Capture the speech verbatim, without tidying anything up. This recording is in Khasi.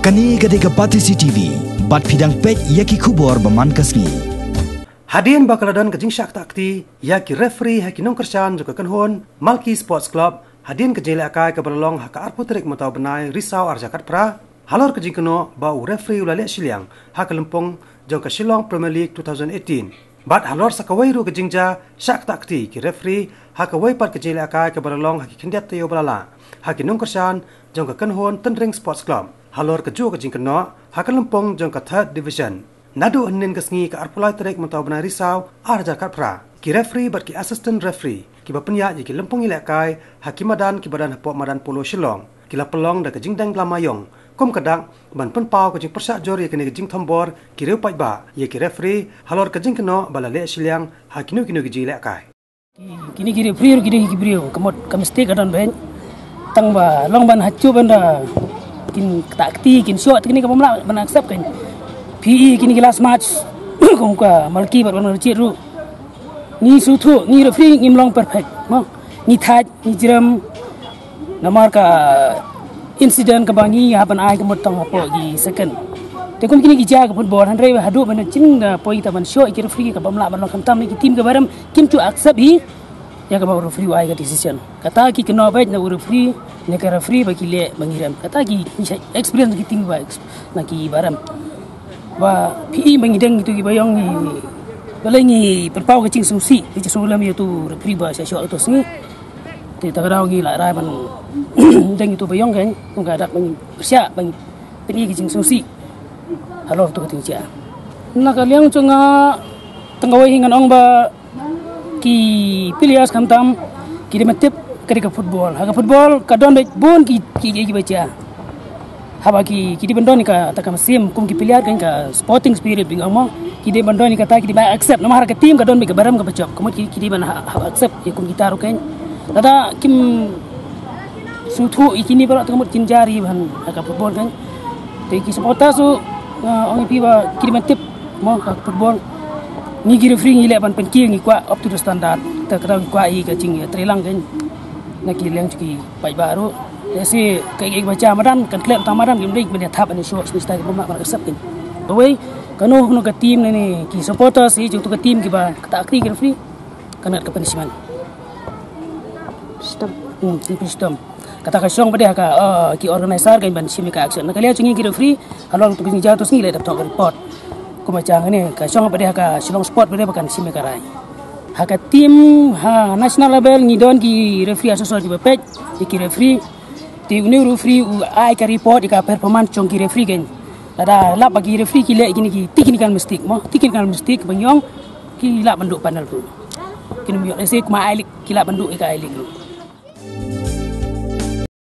Kane ka dei ka Batesi T V, bad phi dang peit ïa ki khubor ba man ka sngi. Hadien ba ka la don ka jingshah ktah kti ïa ki referee ha ki nongkyrshan jong ka kynhun Malki Sports Club, hadien ka jingïalehkai kaba la long ha ka arphew tarik mynta u bnai Risaw arhajar khatphra, halor ka jingkynnoh ba u referee u la leh shiliang ha ka lympung jong ka Shillong Premier League two thousand eighteen. Bad halor sa kawei ruh ka jingjia shah ktah kti ki referee ha kawei pat ka jingïalehkai kaba la long ha ki khyndiat taïew ba la lah ha ki nongkyrshan jong ka kynhun Tynring Sports Club halor kajuh ka jingkynnoh ha ka lympung jong ka Third Division. Naduh hynnin ka sngi ka arphew lai tarik mynta u bnai Risaw arhajar khatphra, ki referee bad ki assistant referee kiba pynïaid ïa ki lympung ïalehkai ha ki madan kiba don hapoh madan polo Shillong ki la pynlong da ka jingdeng blam aïom kum ka dak ban pynpaw ka jingpyrshah jur ïa kane ka jingthombor ki riew paidbah ïa ki referee halor ka jingkynnoh ba la leh shiliang ha kino kino ki jingïalehkai. Kine ki referee ruh ki dei ki briew, ka mut ka mistake ka don beit. Tang ba long ban hajuh ban da kin ktah kti, kin shoh, te kine kaba ym lah ban accept kein. Phi i kine ki last match kum ka Malki bad Ban Marchit ruh, ngi sngewthuh, ngi referee ngim long perfect, mo. Ngi thait, ngi jrem, namar ka incident kaba ngi hap ban ai ka mut tang hapoh ki second. Te kum kine ki jia ka football, hynrei haduh ban da jin da poi ta ban shoh ïa ki referee kaba ym lah ban long, khamtam ïa ki team kiba rem kim ju accept hi ïa kaba u referee u ai ka decision. Kata ki kynnoh beit na u referee ne ka referee ba ki leh ba ngi rem. Kata ki, ki experience ki team ba ex-, na kiba rem. Ba phi i ba ngi deng kito kiba ïong ngi, balei ngi pynpaw ka jingsngewsih, ka jingsngewlem ïa uto u referee ba shah shoh uto u sngi. Te ta ka daw ngi la rai ban deng ïa uto ba ïong kein, kum ka dak ba ngi pyrshah ba ngi pyni ka jingsngewsih halor uto ka jingjia. Na ka liang jong nga, tang kawei hi ngan ong ba ki players khamtam ki dei ban tip ka dei ka football. Ha ka football ka don beit bun ki, ki, ki, kiba jia. Haba ki, ki dei ban don ïa kata ka mynsiem kum ki player kein, ka sporting spirit ba ngi ong, mo. Ki dei ban don ïa kata, ki dei ban accept namar ha ka team ka don beit kaba rem kaba jop. Ka mut ki, ki dei ban ha, ha accept ïa kum kita ruh kein. Lada kim sngewthuh ïa kine baroh, te ka mut kin jia ri ban ha ka football kein. Te ki supporters ruh, nga ong ïa phi ba ki dei ban tip, mo, ka football. Ngi ki referee ngi leh ban pynkiew, ngi kwah up to the standard. Te ka daw ngi kwah ïa ka jingtreilang kein na ki liang jong ki paidbah ruh. Lehse kaei kaei ba jia madan kan klet tang madan, kim dei ban ïa thap ban ïa shoh shisha, ki bym lah ban accept kein. Kawei, kano kano ka team ne, ne ki supporters ïa jong uto ka team kiba ktah kti ki referee, kan ngat ka punishment. Shitom. Hmm, ki punishment. Kata ka shong pat de ha ka, uh, ki organizer kein ban shim ïa ka action. Na ka liang jong ngi ki referee, halor uto ka jingjia uto u sngi leh dap thok report. Kumba jia ngi ne, ka shong pat de ha ka Shillong Sport pat de ba kan shim ïa ka rai. Ha ka team ha national level ngi don ki referee association kiba peit ïa ki referee. Te une u referee u ai ka report ïa ka performance jong ki referee kein. Lada lap ba ki referee ki leh kine ki technical mistake, mo, technical mistake ba ngi ong ki lah ban duh panel ruh. Kin ym ïoh, lehse kum I-League ki lah ban duh ïa ka I-League ruh.